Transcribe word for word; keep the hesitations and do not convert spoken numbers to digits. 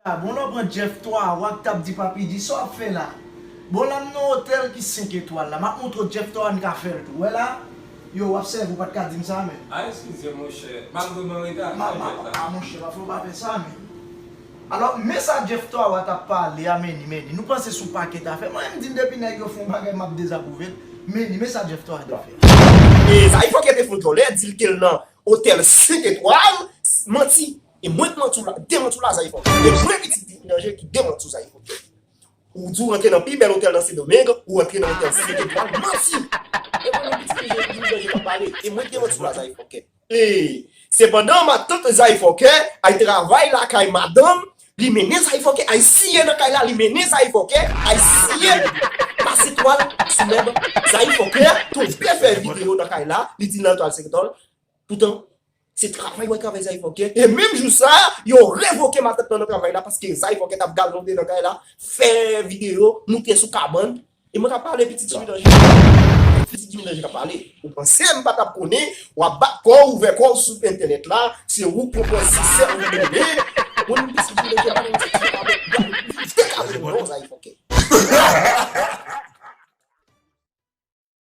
Bon, lè w pran Jeff Twa a, w ap t ap di Papi G, sa w ap fè la? Bon, la m nan otèl ki senk etwal la, m ap montre w Jeff Twa a n ka fè l tou. Wè la? Yo, w ap sèvi, w pa t ka di m sa, men. Ah, eskize, monchè. M ap vrèman reta. Ma, ma, ma, monchè, pa fè w pa fè sa, men. Alò, men sa Jeff Twa a t ap pale a, Manny, Manny. Nou panse sou pakèt afè. Mwen, m di m depi nèg yo fè yon bagay, m ap dezapwouve l. Manny, men sa Jeff Twa a te fè. E Zay Fòkè te fè yon djòlè, di l ke l nan otèl senk etwal, manti. E mwen k manti w la, demanti w la, Zay Fòkè. E mwen, pitit Didi Danje, ki demanti w, Zay Fòkè. Ou di w rantre nan pi bèl otèl nan Sendomeng, ou rantre nan otèl senk etwal, manti. E mwen, pitit Didi Danje k ap pale. E mwen k demanti w la, Zay Fòkè. E, sepandan, matant Zay Fòkè ay travay lakay madanm, li mennen Zay Fòkè ay siye nan kay la, li mennen Zay Fòkè ay siye, pase twal sou mèb Zay Fòkè, tonbe fè videyo nan kay la, li di l nan twal senk etwal. Poutan, se travay w ap travay Zay Fòkè. E menm jou sa, yo revoke matant lan nan travay la paske Zay Fòkè t ap galonte nan kay la, fè videyo, moute sou kabann. E mwen k ap pale, pitit Jimmy Danje. Pitit Jimmy Danje k ap pale. Ou panse m pa t ap konnen, w ap bat kò w, ouvè kò w sou entènèt la, se ou k pran pòz siksè ou vin domine. Mwen menm pitit Jimmy Danje pa nan